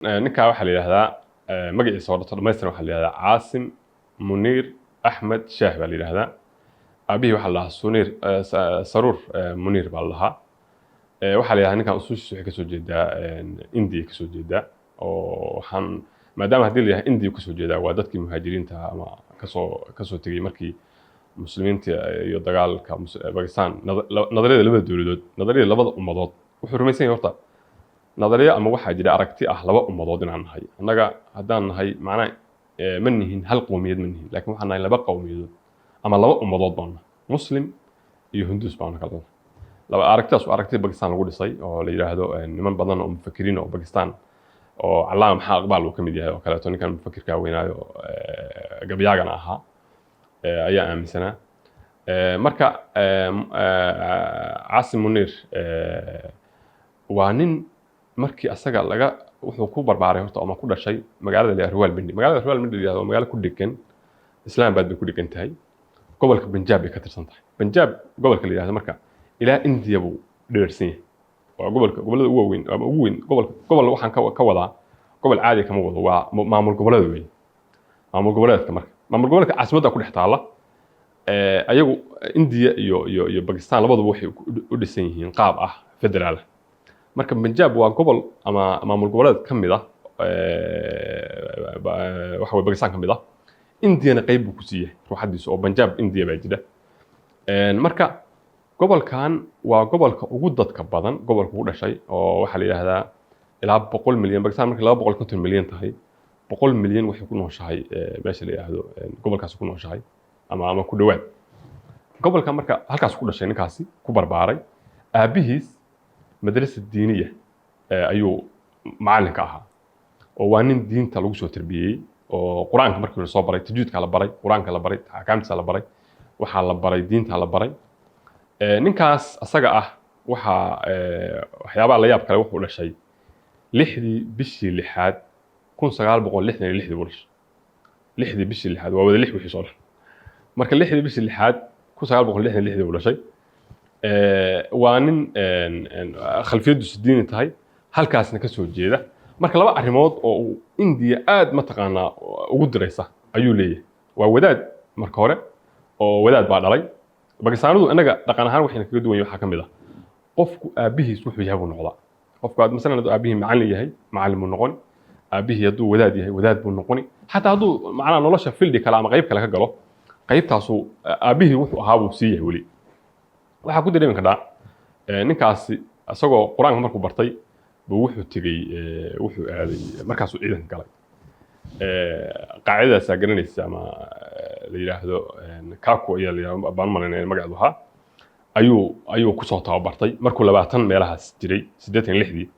Ninkaa waxaa la yidhahdaa, magaciisa oo dhamaystiran waxaa la yidhahdaa Caasim Muniir Axmed Shaah baa la yidhahdaa. Aabihii waxaa la dhahaa Suniir Saruur Muniir baa la dhahaa. Waxaa la yidhahdaa ninkan usuushiisa waxay kasoo jeedaa India kasoo jeedaa, oo waxaan maadaama haddii la yidhahdo India kasoo jeedaa, waa dadkii muhaajiriinta ama kasoo tegey markii muslimiinta iyo dagaalka Pakistan. Nadariyada labada dowladood, nadariyada labada ummadood, wuxuu rumaysan yahay horta nadariyo ama waxaa jira aragti ah laba ummadood inaan nahay. Annaga haddaan nahay, macnaha ma nihin hal qowmiyad ma nihin, laakiin waxaan nahay laba qowmiyadood ama laba ummadood baan nahay, Muslim iyo Hinduus baan kala nahay. Laba aragtidaas waa aragti Pakistan lagu dhisay oo la yidhaahdo niman badan oo mufakiriin oo Pakistan oo Calaama Maxaa Iqbaal uu ka mid yahay oo kaleeto, ninkan mufakirka weynaayo, gabayaagana ahaa, ayaa aaminsanaa. Marka Caasim Muniir waa nin markii asaga laga wuxuu ku barbaaray horta ama ku dhashay magaalada la yidhahdo Rawalpindi. Magaalada Rawalpindi la yidhahdo waa magaalo ku dhegan Islamabad bay ku dhegan tahay, gobolka Punjab bay ka tirsan tahay. Punjab gobolka la yidhahdo marka ilaa India buu dheersan yahay. Waa gobolka gobollada ugu waaweyn ama ugu weyn gobolka. Gobol waxaan ka wadaa gobol caadi kama wado, waa maamul goboleed weeye. Maamul goboleedka marka maamul goboleedka caasimadda ku dhex taalla. Ayagu India iyo Pakistan labaduba waxay u dhisan yihiin qaab ah federaal. Marka Punjab waa gobol ama maamul goboleed ka mid ah, waxa weye Pakistan ka mid ah, Indiana qayb buu ku siiyey ruuxadiisa oo Punjab India baa jira. Marka gobolkan waa gobolka ugu dadka badan gobolka ugu dhashay, oo waxaa la yidhaahdaa ilaa 100 milyan. Pakistan markay 250 milyan tahay, 100 milyan waxay ku nooshahay meesha la yidhaahdo gobolkaasi ku nooshahay ama ku dhowaad gobolka. Marka halkaas ku dhashay ninkaasi, ku barbaaray. Aabihiis madrasa diiniya ayuu macalinka ahaa, oo waa nin diinta lagu soo tarbiyeyey, oo Qur-aanka markii la soo baray, tajwiidka la baray, Qur-aanka la baray, axkaamtiisa la baray, waxaa la baray diinta la baray. Ninkaas asaga ah waxaa waxyaabaha la yaab kale, wuxuu dhashay 6dii bishii lixaad 1966dii buu dhashay. 6dii bishii lixaad, waa wada lix wixii soo dhan. Marka 6dii bishii lixaad 1966dii buu dhashay. Waa nin khalfiyaddiisu diini tahay, halkaasna ka soo jeeda. Marka laba arrimood oo uu Indiya aad mataqaanaa ugu diraysa ayuu leeyahay. Waa wadaad marka hore, oo wadaad baa dhalay. Bakistaanadu innaga dhaqan ahaan waxayna kaga duwan yihin waxaa ka mid ah qofku aabbihiis wuxuu yahay buu noqdaa. Qofku aad masalan hadduu aabbihii macallin yahay, macallin buu noqoni. Aabbihii hadduu wadaad yahay, wadaad buu noqoni. Xataa hadduu macnaha nolosha field kale ama qayb kale ka galo, qaybtaasu aabbihii wuxuu ahaa buu sii yahay weli. Waxaa ku dareemi kartaa ninkaasi isagoo Qur-aanka markuu bartay buu wuxuu tegey, wuxuu aaday, markaasuu ciidanka galay. Qaacidadaasaa garanaysa ama la yidhaahdo kaku ayaa la yidhahdo baan u malaynaya magaceedu ahaa, ayuu kusoo tababartay markuu 20 meelahaas jiray. 86dii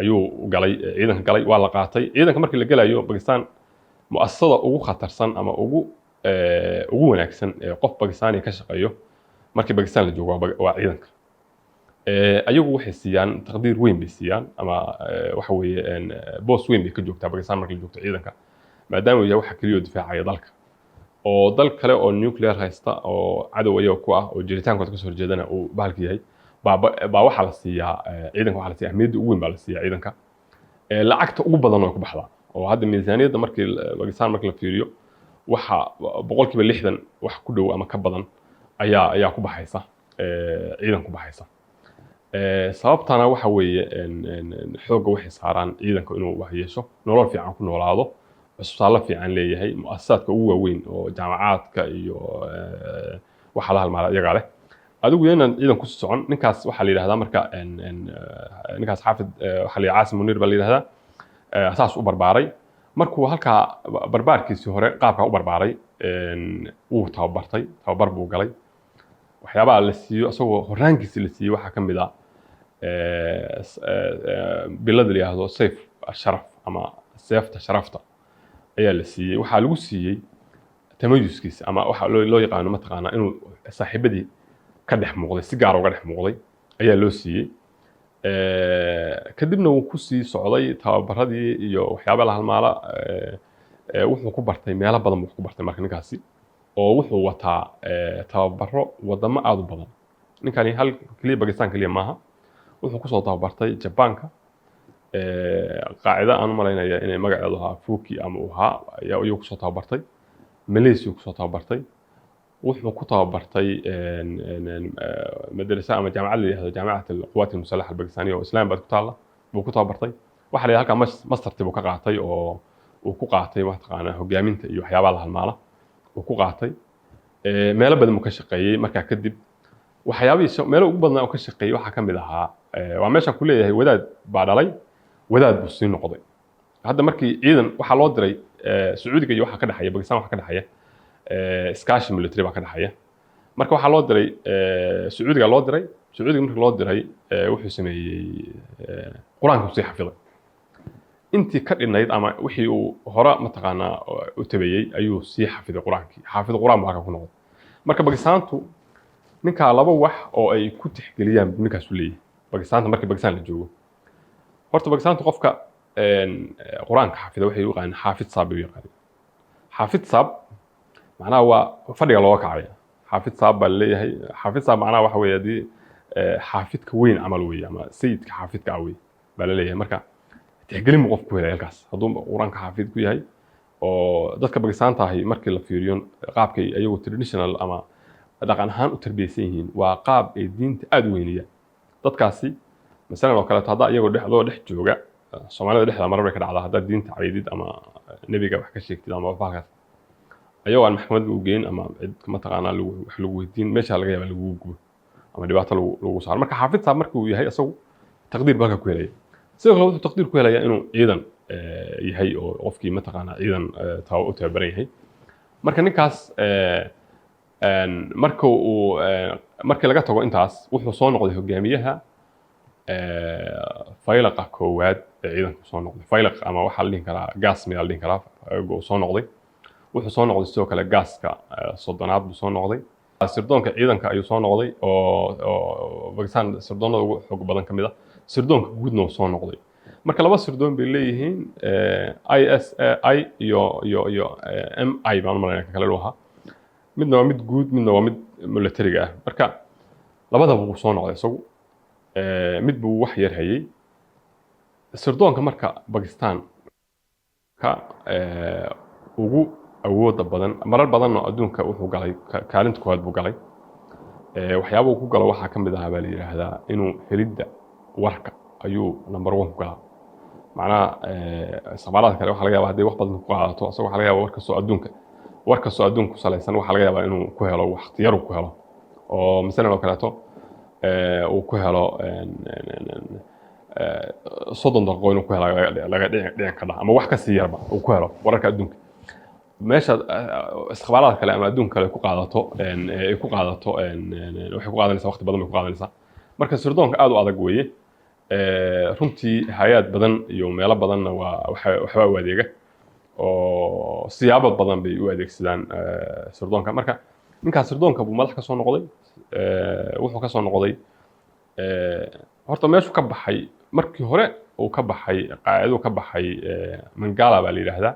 ayuu galay ciidanka galay, waa la qaatay. Ciidanka markii la gelayo Bakistan, mu'asasada ugu khatarsan ama ugu wanaagsan ee qof Bakistaani ka shaqeeyo markii Bakistan la joogo waa ciidanka. Ayagu waxay siiyaan taqdiir weyn bay siiyaan, ama waxa weeye boos weyn bay ka joogtaa Bakistan markii la joogto ciidanka, maadaama uu yahay waxa keliya oo difaacaya dalka, oo dal kale oo nuclear haysta oo cadow ayaga ku ah oo jiritaankooda kasoo horjeedana uu bahalka yahay. Baa waxaa la siiyaa ciidanka, waxaa la siiyaa ahmiyadda ugu weyn baa la siiyaa ciidanka. Lacagta ugu badan way ku baxdaa, oo hadda miisaaniyadda markii Bakistan markii la fiiriyo, waxa 60% wax ku dhow ama ka badan ayaa ku baxaysa ciidan ku baxaysa. Sababtana waxa weeye xoogga waxay saaraan ciidanka inuu wax yeesho, nolol fiican ku noolaado, cusbitaallo fiican leeyahay, mu'asasaadka ugu waaweyn oo jaamacaadka iyo waxa la halmaala iyagaa leh. Adigu inaan ciidan ku socon. Ninkaas waxaa la yidhahdaa marka ninkaas Xaafid waxaa la yidhahdaa Caasim Muniir baa la yidhahdaa. Saas u barbaaray. Markuu halkaa barbaarkiisii hore qaabkaa u barbaaray, wuu tababartay, tababar buu galay. Waxyaabaha la siiyo isagoo horraankiisi la siiyey waxaa ka mid ah bilada la yidhaahdo Sayf Sharaf ama seefta sharafta ayaa la siiyey. Waxaa lagu siiyey tamayuskiisa ama waxa loo yaqaano mataqaanaa inuu saaxiibadii ka dhex muuqday, si gaar uga dhex muuqday ayaa loo siiyey. Kadibna wuu ku sii socday tababaradii iyo waxyaaba la halmaala. Wuxuu ku bartay meelo badan buu ku bartay. Marka ninkaasi oo wuxuu wataa tababaro wadamo aad u badan. Ninkani hal keliya Bakistan keliya maaha, wuxuu kusoo tababartay Jabaanka. Qaacida aan u malaynaya inay magaceedu ahaa Fuki ama uu ahaa ayuu kusoo tababartay. Malaysia kusoo tababartay. Wuxuu ku tababartay madrasa ama jaamacad la yihahdo Jaamicat Alquwaat Almusalaxa Albakistaniya oo Islamabad ku taalla buu ku tababartay. Waxaa la yidhaha halkaa masterti buu ka qaatay, oo uu ku qaatay, mataqaanaa, hogaaminta iyo waxyaabaha la halmaala uu ku qaatay. Meelo badan buu ka shaqeeyey. Markaa kadib waxyaabihii meelo ugu badnaa uu ka shaqeeyey waxaa ka mid ahaa, waa meeshaan ku leeyahay wadaad baa dhalay, wadaad buu sii noqday. Hadda markii ciidan waxaa loo diray Sacuudiga iyo waxaa ka dhexeeya Bakistan, waxaa ka dhexeeya iskaashi military baa ka dhexeeya. Marka waxaa loo diray Sacuudiga loo diray. Sacuudiga markii loo diray, wuxuu sameeyey, Qur-aanka uu sii xafiday intii ka dhinayd ama wixii uu hore, mataqaanaa, u tabeeyey ayuu sii xafiday Qur-aankii. Xaafid Qur-aan buu halka ku noqday. Marka Bakistaantu ninkaa laba wax oo ay ku tixgeliyaan buu ninkaasu leeyahay. Bakistaanta, markii Bakistaan la joogo, horta Bakistaantu qofka Qur-aanka xafida waxay u yaqaaneen xaafid saab bay u yaqaaneen. Xaafid saab macnaha waa fadhiga looga kacaya. Xaafid saab baa laleeyahay. Xaafid saab macnaha waxa weeye haddii xaafidka weyn camal weeye ama sayidka xaafidka ah weeye baa laleeyahay. Marka tixgelin buu qofku ku helaya halkaas hadduu Qur-aanka xaafid ku yahay. Oo dadka Bakistaanta ahi markii la fiiriyo qaabkay ayagu traditional ama dhaqan ahaan u tarbiyeysan yihiin, waa qaab ay diinta aada u weynayaan dadkaasi. Masalan oo kaleeto, haddaa iyagoo dhexdoo dhex jooga, Soomaalida dhexda marar bay ka dhacdaa, haddaad diinta caydid ama nebiga wax ka sheegtid ama bahalkaas, ayagoo aan maxkamad lagu geyn ama cid, mataqaanaa, lagu wax lagu weydiin, meesha laga yaaba lagugu gubo ama dhibaato lagu saaro. Marka xaafid saab marka uu yahay, isagu taqdiir buu halka ku helaya. Sidoo kale wuxuu taqdiir ku helayaa inuu ciidan yahay oo qofkii, mataqaanaa, ciidan u tababaran yahay. Marka ninkaas marka uu markii laga tago intaas, wuxuu soo noqday hogaamiyaha faylaqa koowaad ee ciidanka soo noqday. Faylaq ama waxaa la dhihi karaa gaas miyaa la dhihi karaa uu soo noqday. Wuxuu soo noqday sidoo kale gaaska 30aad buu soo noqday. Sirdoonka ciidanka ayuu soo noqday, oo Bakistan sirdoonada ugu xoog badan ka mid ah. Sirdoonka guudna uu soo noqday. Marka laba sirdoon bay leeyihiin, ISI iyo MI baan u malaynaya ka kale ahaa. Midna waa mid guud, midna waa mid militariga ah. Marka labadaba wuu soo noqday isagu. Mid buu wax yar hayay sirdoonka. Marka Bakistan ka ugu awooda badan, marar badanna adduunka wuxuu galay kaalinta koowaad buu galay. Waxyaaba uu ku galo waxaa ka mid ahaa baa la yidhaahdaa inuu helidda warka ayuu number one ku galaa. Macnaha istixbaaraadka kale waxaa laga yaabaa hadday wax badan ku qaadato, asaga waxaa laga yaabaa war kastoo adduunka ku salaysan waxaa laga yaabaa inuu ku helo waqti yar uu ku helo. Oo masalan oo kaleeto uu ku helo 30 daqiiqo inuu ku helo laga dhicin kadha ama wax kasii yarba uu ku helo wararka adduunka. Meesha istixbaaraadka kale ama adduunka kale ku qaadato ay ku qaadato, waxay ku qaadanaysaa waqti badan bay ku qaadanaysaa. Marka sirdoonka aad u adag weeye. Runtii hay-ad badan iyo meelo badanna waa waxbaa u adeega, oo siyaabo badan bay u adeegsadaan sirdoonka. Marka ninkaas sirdoonka buu madax ka soo noqday. Wuxuu ka soo noqday, horta meeshuu ka baxay markii hore uu ka baxay, qaaciduu ka baxay, Mangala baa la yidhaahdaa.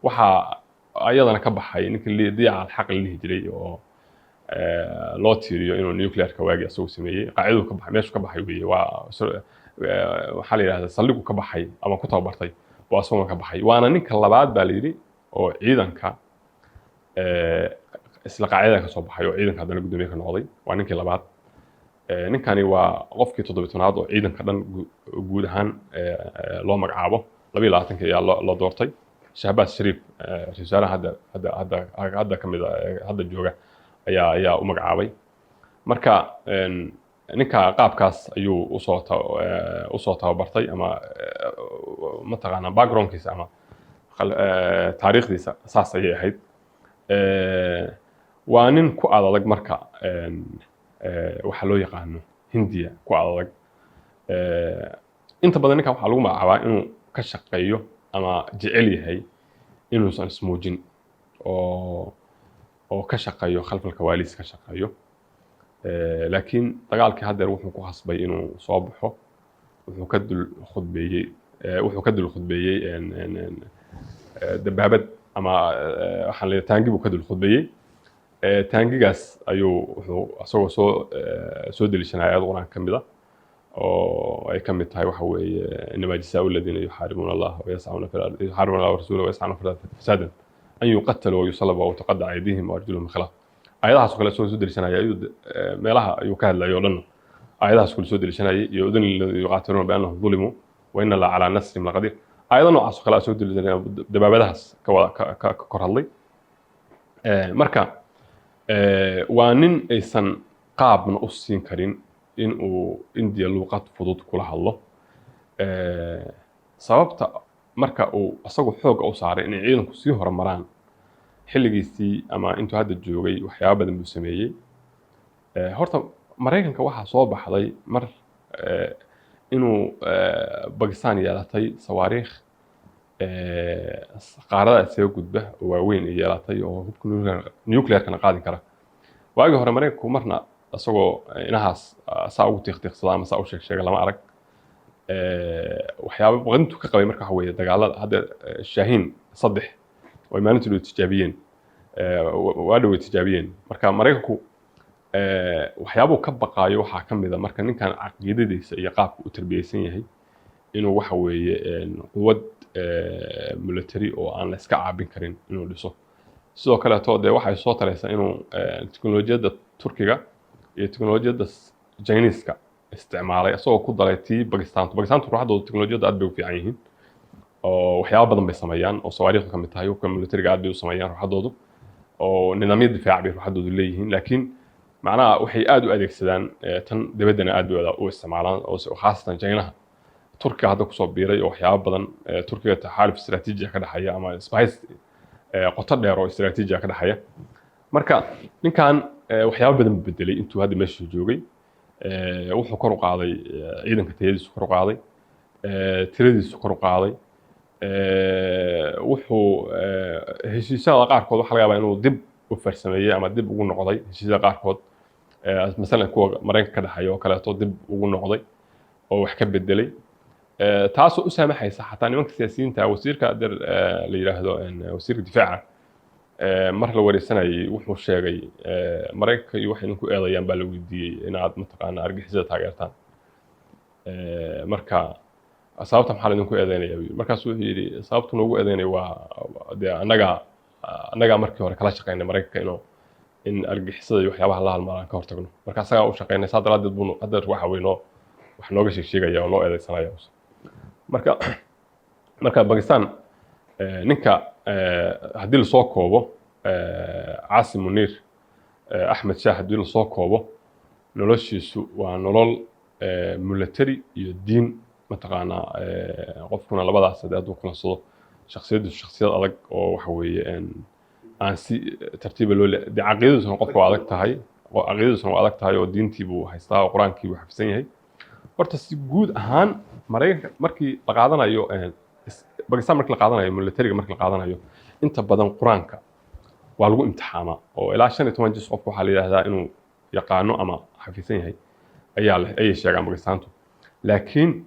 Waxaa ayadana ka baxay ninkii Diyaca Alxaq la dhihi jiray, oo loo tiiriyo inuu nuclearka waagi isagu sameeyey. Qaaciduu ka baxay, meeshuu ka baxay weeye. Waa waxaa la yidhahdaa saldhigu ka baxay ama ku tababartay buu asaguna ka baxay. Waana ninka labaad baa la yidhi oo ciidanka isla qaacidada ka soo baxay oo ciidanka haddana guddoomiye ka noqday. Waa ninkii labaad. Ninkani waa qofkii 17aad oo ciidanka dhan guud ahaan loo magacaabo. 22-ka ayaa loo doortay. Shahbaaz Shariif, ra-iisul wasaaraha hadda ka mid a hadda jooga, ayaa u magacaabay. Marka ninka qaabkaas ayuu usoo tababartay ama, mataqaanaa, backgroundkiisa ama taariikhdiisa saas ayay ahayd. Waa nin ku adadag marka waxa loo yaqaano Hindiya ku adadag. Inta badan ninkan waxaa lagu magacaabaa inuu ka shaqeeyo ama jecel yahay inuusan ismuujin oo ka shaqeeyo khalfal kawaaliis ka shaqeeyo. Laakiin dagaalkii haddeer wuxuu ku khasbay inuu soo baxo. Wuxuu ka dul khudbeeyey dabaabad ama waxaan leeyahay taangi buu ka dul khudbeeyey. Taangigaas ayuu wuxuu isagoo soo deliishanaya aayad Qur-aanka ka mid a. Oo ay ka mid tahay waxa weeye إنما جزاء الذين يحاربون الله ويسعون في الأرض يحاربون الله ورسوله ويسعون في الأرض فسادا أن يقتلوا أو يصلبوا أو تقطع أيديهم وأرجلهم من خلاف. Aayadahaas oo kale soo deliishanaya ayuu meelaha ayuu ka hadlayay oo dhan aayadahaas kale soo deliishanayay iyo أذن للذين يقاتلون بأنهم ظلموا وإن الله على نصرهم لقدير. Aayado noocaas oo kale soo deliishanaya, dabaabadahaas ka wada ka kor hadlay. Marka waa nin aysan qaabna u siin karin in uu India luuqad fudud kula hadlo. Sababta marka uu isagu xoogga u saaray inay ciidanku sii horumaraan xilligiisii ama intuu hadda joogay, waxyaaba badan buu sameeyey. Horta Maraykanka waxaa soo baxday mar inuu Bakistan yeelatay sawaariikh qaarada isaga gudba oo waaweyn ay yeelatay oo hubka nuclearkana qaadi kara. Waagii hore Maraykanku marna isagoo inahaas saa ugu tiiqtiiqsada ama saa u sheeg sheega lama arag. Waxyaaba baqdintu ka qabay marka waxa weeye dagaalada hadda Shaahiin 3 oo ay maalintii dhow tijaabiyeen, waa dhoway tijaabiyeen. Marka Maraykanku waxyaabuu ka baqaayo waxaa ka mid a marka ninkan caqiidadiisa iyo qaabka u tarbiyeysan yahay inuu waxa weeye quwad military oo aan la iska caabin karin inuu dhiso. Sidoo kaleeto dee waxay soo taraysaa inuu teknolojiyadda Turkiga iyo teknolojiyadda Chinese-ka isticmaalay, isagoo ku daray tii Bakistaantu. Bakistaantu ruuxdooda teknolojiyadda aad bay u fiican yihiin oo waxyaabo badan bay sameeyaan oo sawaariikhdu ka mid tahay. Hubka militariga aad bay u sameeyaan ruuxadoodu oo nidaamyo difaac bay ruuxadoodu leeyihiin, laakiin macnaha waxay aad u adeegsadaan tan dibaddana aad bay u isticmaalaan oo khaasatan Chinaha. Turkiga hadda kusoo biiray oo waxyaabo badan Turkiga taxaaluf istiraatiiji ka dhexeeya ama isbahaysi qoto dheer oo istiraatiiji ka dhexeeya. Marka ninkan waxyaabo badan buu bedelay intuu hadda meesha joogay. Wuxuu kor u qaaday ciidanka, tayadiisu kor u qaaday, tiradiisu kor u qaaday. Wuxuu heshiisyada qaarkood waxaa laga yaabaa inuu dib u farsameeyey ama dib ugu noqday heshiisyada qaarkood, masalan kuwa Maraykanka ka dhexeeya oo kaleeto dib ugu noqday oo wax ka bedelay, taasoo u saamaxaysa xataa nimanka siyaasiyiinta. Wasiirka adeer la yidhaahdo wasiirka difaaca mar la wareysanayay wuxuu sheegay Maraykanka iyo waxay idinku eedayaan baa la weydiiyey inaad mataqaana argixisada taageertaan. Marka sababta maxaa laidinku eedeynaya buu yidhi. Markaasu wuxuu yidhi sababta noogu eedeynaya waa dee annagaa markii hore kala shaqeynay Maraykanka inuu in argixisada iyo waxyaabaha la halmaalaan ka hortagno. Marka asagaa u shaqeynay, saa daraaddeed buu hadda waxa wey noo wax nooga sheeg sheegaya oo noo eedeysanaya. Marka Bakistan ninka haddii lasoo koobo, Caasim Muniir Axmed Shaah haddii lasoo koobo, noloshiisu waa nolol military iyo diin mataqaanaa. Qofkuna labadaas haddii hadduu kulansado, shakhsiyaddiisu shakhsiyad adag oo waxa weeye aan si tartiiba loo de caqiidadiisuna qofka waa adag tahay oo caqiidadiisuna waa adag tahay oo diintii buu haystaa oo Qur-aankii buu xafidsan yahay. Horta si guud ahaan Maraykanka markii la qaadanayo, Bakistan markii la qaadanayo, militariga markii la qaadanayo, inta badan Qur-aanka waa lagu imtixaamaa oo ilaa 15 jis qofka waxaa la yidhahdaa inuu yaqaano ama xafidsan yahay ayaa ayay sheegaan Bakistaantu. Laakiin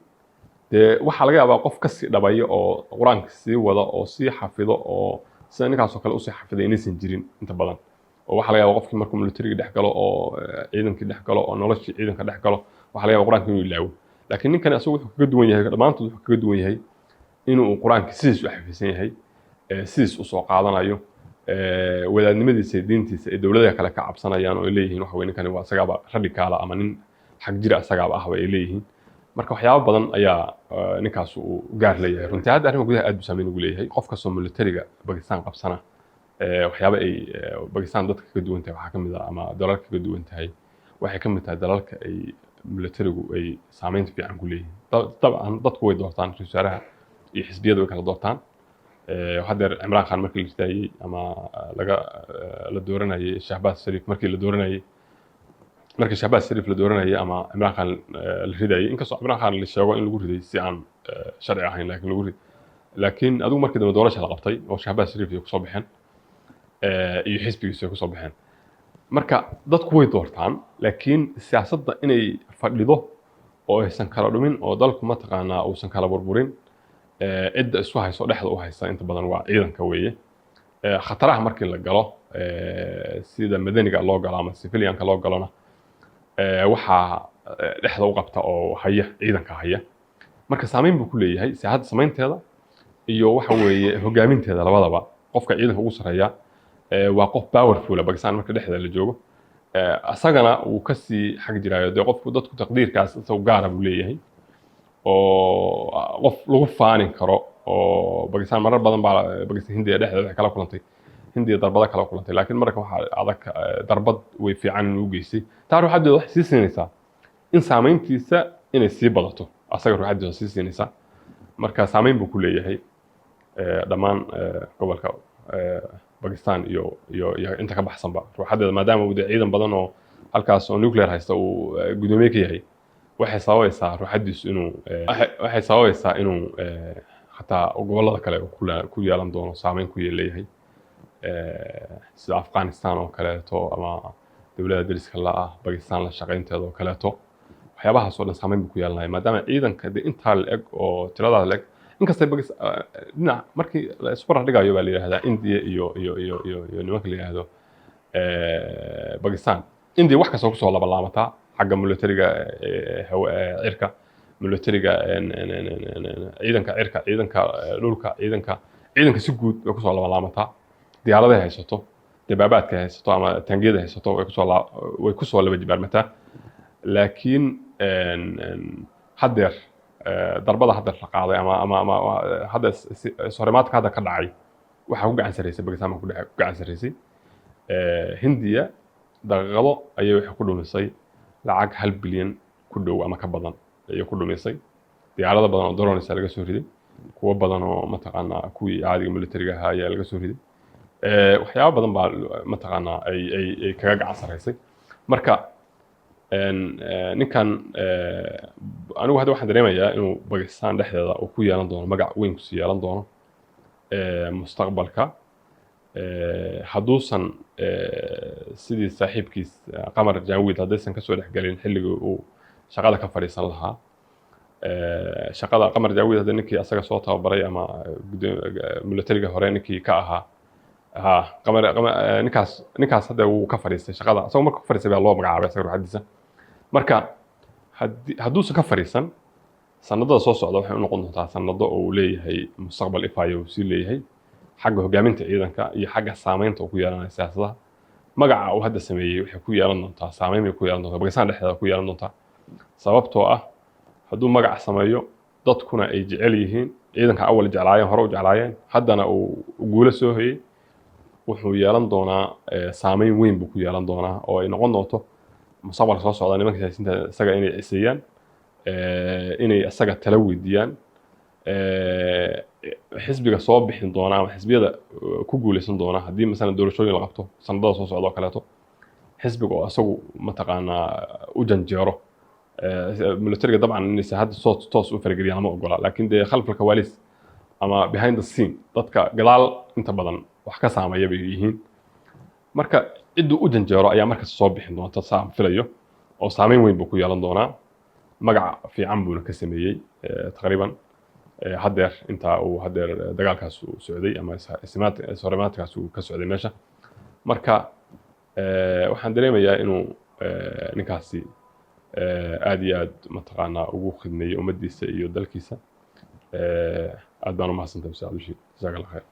dee waxaa laga yaabaa qof kasii dhabaya oo Qur-aanka sii wada oo sii xafido oo sida ninkaasoo kale usii xafiday inaysan jirin inta badan, oo waxaa laga yaabaa qofkii markuu militariga dhex galo oo ciidankii dhex galo oo noloshii ciidanka dhex galo, waxaa laga yaabaa Qur-aanka inuu ilaawo. Laakiin ninkani asagu wuxuu kaga duwan yahay dhammaantood, wuxuu kaga duwan yahay inuu Qur-aanka sidiis u xafidsan yahay, sidiis usoo qaadanayo, wadaadnimadiisa iyo diintiisa ay dowladaha kale ka cabsanayaan oo ay leeyihiin waxa weye ninkani waa isagaaba radical ah ama nin xag jira isagaaba ahba ay leeyihiin. Marka waxyaabo badan ayaa ninkaas uu gaar leeyahay runtii. Hadda arrimaha gudaha aad buu saameyn ugu leeyahay. Qof kastoo militariga Bakistan qabsana, waxyaabo ay Bakistan dadka kaga duwan tahay waxaa ka mid ah ama dalalka kaga duwan tahay waxay ka mid tahay dalalka ay militarigu ay saameynta fiican ku leeyihiin. Dabcan dadku way doortaan ra-iisul wasaaraha iyo xisbiyada way kala doortaan. Haddeer Cimraan Khan markii la ridaayey ama laga la dooranayay Shahbaaz Shariif markii la dooranayay, markii Shahbaaz Shariif la dooranayay ama Cimraan Khan la ridayay, inkastoo Cimraan Khan la sheego in lagu riday si aan sharci ahayn, laakiin lagu rid, laakiin adigu markii dambe doorasha la qabtay oo Shahbaaz Shariif ay kusoo baxeen iyo xisbigiisu ay kusoo baxeen. Marka dadku way doortaan, laakiin siyaasadda inay fadhido oo aysan kala dhumin oo dalku mataqaanaa uusan kala burburin, cidda isu hayso dhexda u haysa inta badan waa ciidanka weeye. Khataraha markii la galo, sida madaniga loo galo ama civilianka loo galona, waxaa dhexda u qabta oo haya ciidanka haya. Marka saameyn buu ku leeyahay siyaasadda samaynteeda iyo waxa weeye hogaaminteeda labadaba. Qofka ciidanka ugu sarreeya waa qof powerful Bakistan marka dhexda la joogo. Asagana wuu kasii xag jiraayo dee qofku dadku taqdiirkaas isagu gaara buu leeyahay oo qof lagu faanin karo. Oo Bakistan marar badan baa Bakistan Hindiya dhexdeeda waxay kala kulantay, Hindiya darbado kala kulantay, laakiin marka waxaa adag darbad way fiican inuu geystay. Taa ruuxaddeeda waxay sii siinaysaa in saameyntiisa inay sii badato, asaga ruuxaddiisa sii siinaysaa. Marka saameyn buu ku leeyahay dhammaan gobolka Bakistan iyo inta ka baxsanba ruuxaddeeda, maadaama uu dee ciidan badan oo halkaas oo nuclear haysta uu gudoomiye ka yahay. Waxay sababaysaa ruuxaddiisu inuu waxay sababaysaa inuu xataa gobollada kale uu ku yeelan doono, saameyn ku leeyahay, sida Afghanistan oo kaleeto ama dowladda deriska la ah Bakistan la shaqaynteeda oo kaleeto. Waxyaabahaas oo dhan saameyn buu ku yeelanaya, maadaama ciidanka dee intaa la eg oo tiradaas la eg inkastay dhinac markii la isku dhigayo baa la yidhahdaa India iyo nimanka la yidhaahdo Bakistan. India wax kastoo kusoo labalaamataa xagga militariga, cirka, militariga, ciidanka cirka, ciidanka dhulka, ciidanka si guud way kusoo labalaamataa. Diyaaradahay haysato, dabaabaadka haysato ama taangiyada haysato way kusoo laba jibaarmataa. Laakiin haddeer darbada haddeer la qaaday ama hadda ishorimaadka hadda ka dhacay waxaa ku gacan sarreysay Bakistan baa ku gacan sarreysay. Hindiya daqiiqado ayay waxay ku dhumisay lacag 1 bilyan ku dhow ama ka badan ayay ku dhumisay. Diyaarado badan oo drones laga soo riday, kuwo badan oo mataqaanaa kuwii caadiga militariga ahaa ayaa laga soo riday. Waxyaabo badan baa mataqaanaa ay kaga gacan sarreysay. Marka ninkan anigu hadda waxaan dareemayaa inuu Bakistan dhexdeeda uu ku yeelan doono magac weyn, kusii yeelan doono mustaqbalka, hadduusan sidii saaxiibkiis Qamar Jaanwid haddaysan kasoo dhexgelin xilligii uu shaqada ka fadhiisan lahaa. Shaqada Qamar Jaawid hadda ninkii asaga soo tababaray ama militariga hore ninkii ka ahaa ha Qamar, ninkaas hadda wuu ka fadhiistay shaqada. Asagoo marka ka fadhiistay baa loo magacaabay asaga ruuxadiisa. Marka hadduusan ka fadhiisan, sanadada soo socda waxay u noqon doontaa sanado uu leeyahay mustaqbal ifayo uu sii leeyahay xagga hogaaminta ciidanka iyo xagga saameynta uu ku yeelanayo siyaasadaha. Magaca uu hadda sameeyey waxay ku yeelan doontaa saameyn bay ku yeelan doontaa Bakistan dhexdeeda ku yeelan doontaa, sababtoo ah hadduu magac sameeyo dadkuna ay jecel yihiin ciidanka, awal jeclaayeen, hore u jeclaayeen, haddana uu guulo soo hoyey, wuxuu yeelan doonaa saameyn weyn buu ku yeelan doonaa oo ay noqon doonto mustaqbalka soo socda nimanka siyaasiyiinta isaga inay ciseeyaan, inay isaga tala weydiiyaan, xisbiga soo bixin doona ama xisbiyada ku guuleysan doona haddii masalan doorashooyin la qabto sanadada soo socda oo kaleeto, xisbiga oo isagu mataqaanaa u janjeero. Militariga dabcan inaysan hadda soo toos u farageliyaan lama ogola, laakiin dee خلف الكواليس ama behind the scene, dadka gadaal inta badan wax ka saameeya bay yihiin. Marka cidduu u janjeero ayaa markasta soo bixin doonta, saan filayo, oo saameyn weyn buu ku yeelan doonaa. Magac fiican buuna ka sameeyey taqriiban haddeer intaa uu haddeer dagaalkaas uu socday ama ishorimaadkaas uu ka socday meesha. Marka waxaan dareemayaa inuu ninkaasi aad iyo aad mataqaanaa ugu khidmeeyey ummaddiisa iyo dalkiisa. Aad baan umahadsantahay, Ustaad Cabdishiid. Jazaak Allah khayr.